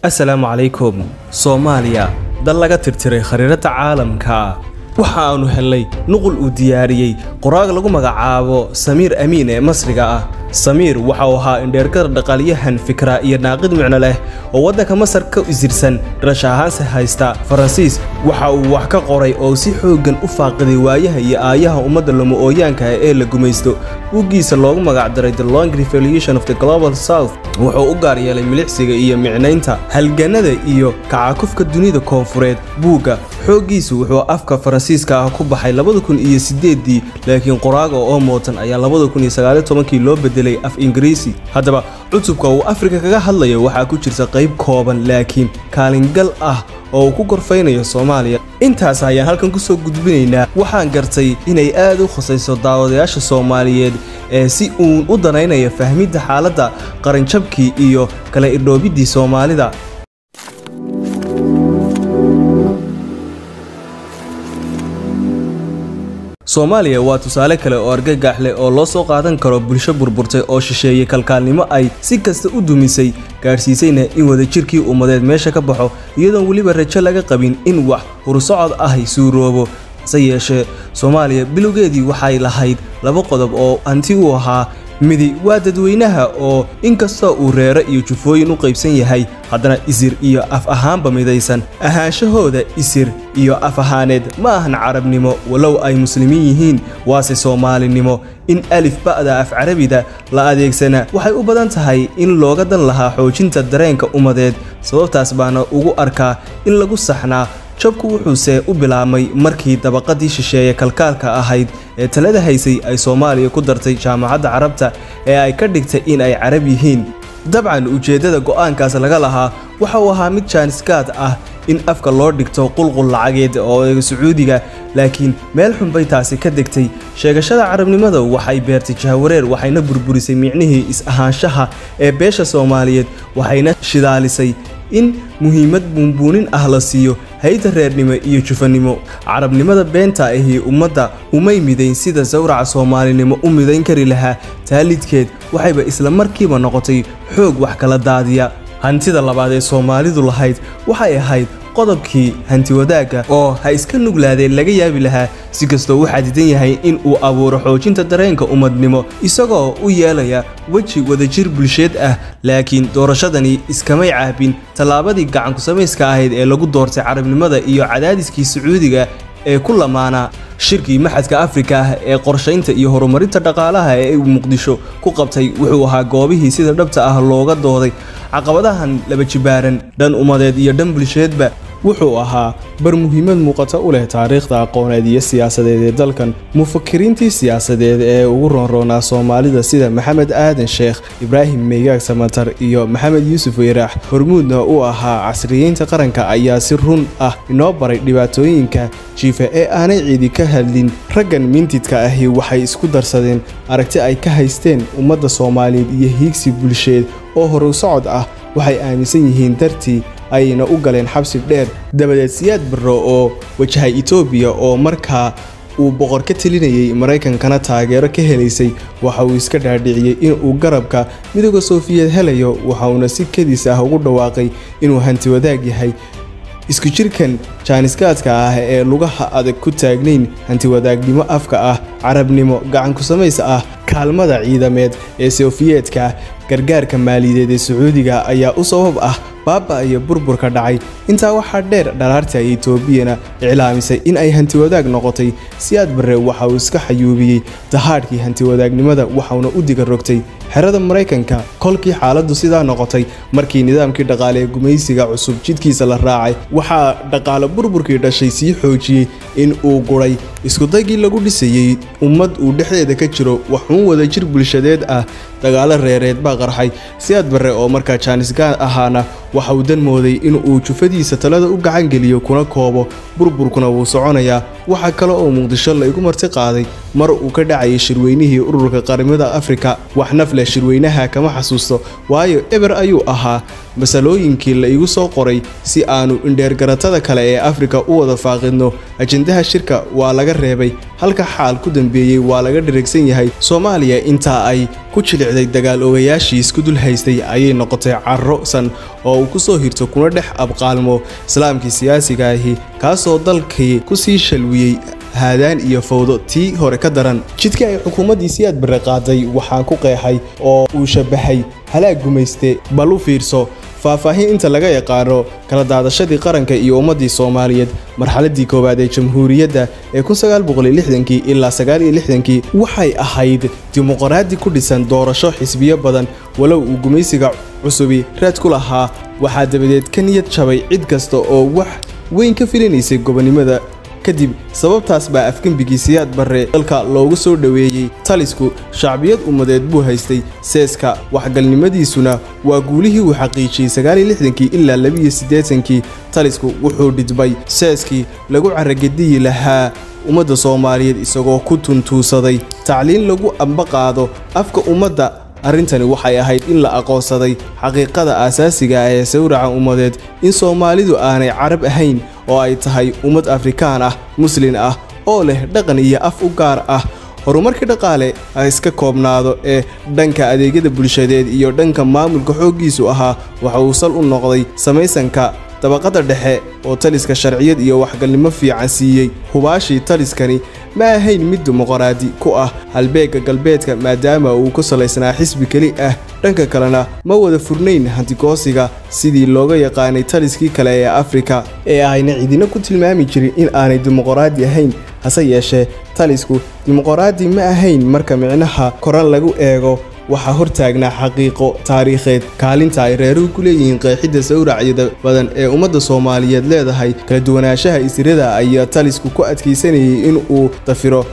Asalaamu calaykum. Soomaaliya, dal laga tirtiray khariirada caalamka. Waxa aanu helnay nuqul uu diyaariyey qoraag lagu magacaabo Samiir Amiin ee Masriga ah. Samiir waxa uu ahaa indheergar, dhaqaalyahan, fikra iyo naaqid micno leh oo waddanka Masar ka isirsan, dhalasho ahaanse haysta Faransiis. Waxa uu wax ka qoray oo si xooggan u faaqiday waayaha iyo aayaha ummadda lama-ooyaanka ah ee la gumaysto. Buuggiisa loogu magacdaray The Long Revolution of the Global South wuxuu u gaar yeelay milicsiga iyo micnaynta halganada iyo kacakufka dunida koonfureed. Buugga xooggiisu wuxuu afka Faransiiska ah ku baxay 2008-dii, laakiin qoraaga oo mootan ayaa 2019-kii loo bedelay af Ingiriisi. Haddaba, cutubka uu Afrika kaga hadlayo waxaa ku jirta qayb kooban laakiin kaalingal ah oo uu ku gorfaynayo Soomaaliya. Intaas ayaan halkan kusoo gudbinaynaa. Waxaan gartay inay aad u khusayso daawadayaasha Soomaaliyeed ee si uun u danaynaya fahmidda xaaladda qaranjabkii iyo kala irdhoobiddii Soomaalida. Soomaaliya waa tusaale kale oo argagax leh oo loo soo qaadan karo bulsho burburtay oo shisheeyey kalkaalnimo ay si kasta u dumisay, gaadhsiisayna in wadajirkii ummadeed meesha ka baxo, iyadoon weliba rajo laga qabin in wax hursocod ahi suuroobo. Hase yeeshee, Soomaaliya bilowgeedii waxay lahayd laba qodob oo hanti u ahaa. Midi waa dadweynaha oo inkastoo uu reero iyo jufooyin u qaybsan yahay, haddana isir iyo af ahaanba midaysan. Ahaanshahooda isir iyo af ahaaneed ma ahan carabnimo, walow ay muslimiin yihiin, waase Soomaalinimo. In alif ba'da af Carabida la adeegsana waxay u badan tahay in looga dan lahaa xoojinta dareenka ummadeed. Sababtaas baana ugu arkaa in lagu saxnaa. Jabku wuxuuse u bilaabmay markii dabaqadii shisheeye kalkaalka ahayd ee talada haysay ay Soomaaliya ku dartay Jaamacadda Carabta ee ay ka dhigtay in ay Carab yihiin. Dabcan, ujeeddada go'aankaas laga lahaa waxa uu ahaa mid jaanisgaad ah, in afka loo dhigto qulqul lacageed oo eega Sacuudiga, laakiin meel xun bay taasi ka degtay. Sheegashada carabnimada waxay beertay jahawareer, waxayna burburisay micnihii is-ahaanshaha ee beesha Soomaaliyeed, waxayna shidaalisay in muhiimad buunbuunin ah la siiyo hayda reernimo iyo jufanimo. Carabnimada beenta ahi ummadda umay midayn sida sawraca Soomaalinimo u midayn kari lahaa. Taalidkeed waxayba isla markiiba noqotay xoog wax kala daadiya. Hantida labaad ee Soomaalidu lahayd waxay ahayd qodobkii hantiwadaagga oo ha iska nuglaadeen laga yaabi lahaa, si kastoo u xadidan yahay in uu abuuro xoojinta dareenka ummadnimo isagoo u yeelaya weji wadajir bulsheed ah. Laakiin doorashadani iskamay caabin tallaabadii gacanku samayska ahayd ee lagu doortay carabnimada iyo cadaadiskii Sacuudiga ee ku lamaanaa. Shirkii Maxadka Afrika ah ee qorshaynta iyo horumarinta dhaqaalaha ee uu Muqdisho ku qabtay wuxuu ahaa goobihii sida dhabta ah looga dooday caqabadahan laba jibaaran, dhan ummadeed iyo dhan bulsheedba. Wuxuu ahaa bar muhiimad muuqata u leh taariikhda aqooneed iyo siyaasadeed ee dalkan. Mufakiriintii siyaasadeed ee ugu roonroonaa Soomaalida sida Maxamed Aadan Sheekh Ibraahim Meegaag Samatar iyo Maxamed Yuusuf Weyraax, hormuudna u ahaa casriyeynta qaranka, ayaa si run ah inoo baray dhibaatooyinka jiifa ee aanay ciidi ka hadlin. Raggan mintidka ahi waxay isku darsadeen aragti ay ka haysteen ummadda Soomaaliyeed iyo hiigsi bulsheed oo horu socod ah. Waxay aaminsan yihiin dartii ayna u galeen xabsi dheer. Dabadeed Siyaad Barro oo wajahay Itoobiya oo markaa uu boqor ka telinayay, Maraykankana taageero ka helaysay, waxa uu iska dhaadhiciyey in uu garabka Midooda Soofiyeed helayo, waxa uuna si kedis ah ugu dhawaaqay inuu hanti wadaag yahay. Isku jirkan jaaniskaadka ah ee lugaha adag ku taagnayn, hantiwadaagnimo afka ah, carabnimo gacan ku samays ah, kaalmada ciidameed ee Sofiyeedka, gargaarka maaliyadeed ee Sacuudiga, ayaa u sabab ah baaba iyo burburka dhacay. Intaa waxaa dheer, dharaartii ay Etoobiyana iclaamisay in ay hantiwadaag noqotay, Siyaad Barre waxa uu iska xayuubiyey dahaadhkii hantiwadaagnimada, waxauna u diga rogtay xerada Maraykanka. Kolkii xaaladdu sidaa noqotay, markii nidaamkii dhaqaale ee gumaysiga cusub jidkiisa la raacay, waxaa dhaqaale burburkii dhashay sii xoojiyey in uu guray iskudaygii lagu dhisayey ummad uu dhexdeeda ka jiro waxuun wadajir bulshadeed ah. Dagaalo reereed baa qarxay. Siyaad Barre oo markaa jaanisgaan ahaana waxa uu dan mooday in uu jufadiisa talada u gacan geliyo kuna koobo, burburkuna wuu soconayaa. Waxa kale oo Muqdisho la igu marti qaaday mar uu ka dhacayay shirweynihii Ururka Qaramada Afrika. Wax naf leh shirweynaha kama xasuusto, waayo eber ayuu ahaa. Masalooyinkii la igu soo qoray si aanu indheergaratada kale ee Afrika u wada faaqidno ajendaha shirka waa laga reebay, halka xaal ku dambeeyey waa laga dheregsan yahay. Soomaaliya intaa ay ku jilicday dagaal ogayaashii isku dul haystay ayay noqotay carro san oo uu ku soo hirto kuna dhex abqaalmo islaamkii siyaasiga ahi, kaasoo dalkii ku sii shalwiyey haadaan iyo fowdo tii hore ka daran. Jidkii ay xukuumaddii Siyaad Barre qaaday waxaan ku qeexay oo uu shabahay halaag gumayste. Bal u fiirso faahfaahin inta laga yaqaano kala daadashadii qaranka iyo ummaddii Soomaaliyeed. Marxaladii koowaad ee jamhuuriyadda ee 1960kii ilaa 69kii waxay ahayd dimuqraadi ku dhisan doorasho xisbiyo badan, walow uu gumaysiga cusubi raad ku lahaa. Waxaa dabadeed ka niyad jabay cid kasta oo wax weyn ka filinaysay gobonimada kadib. Sababtaas baa afgembigii Siyaad Barre dalka loogu soo dhoweeyey. Talisku shacbiyad ummadeed buu haystay, seeska waxgalnimadiisuna waa guulihii uu xaqiijiyey 69kii ilaa 82kii. Talisku wuxuu dhidbay seeskii lagu caragediyi lahaa ummadda Soomaaliyeed, isagoo ku tuntuusaday tacliin lagu amba qaado afka ummadda. Arrintani waxay ahayd in la aqoonsaday xaqiiqada aasaasiga ah ee sawraca ummadeed, in Soomaalidu aanay Carab ahayn oo ay tahay ummad Afrikaan ah, Muslin ah oo leh dhaqan iyo af u gaar ah. Horumarkii dhaqaale ha iska koobnaado ee dhanka adeegyada bulshadeed iyo dhanka maamulka xooggiisu ahaa waxa uu sal u noqday samaysanka dabaqada dhexe oo taliska sharciyad iyo waxgalnimo fiican siiyey. Hubaashii taliskani ma ahayn mid dimuqraadi ku ah halbeegga galbeedka, maadaama uu ku salaysnaa xisbi keli ah. Dhanka kalena ma wada furnayn hantigoosiga sidii looga yaqaanay taliskii kale ee Afrika ee ayna cidina ku tilmaami jirin in aanay dimuqraadi ahayn. Hase yeeshee talisku dimuqraadi ma ahayn marka micnaha koran lagu eego. Waxaa hortaagnaa xaqiiqo taariikheed kaalinta ay reeruhu ku leeyihiin qeexidda sawracyada badan ee ummadda Soomaaliyeed leedahay. Kala duwanaanshaha isirada ayaa talisku ku adkaysanayay in uu dafiro.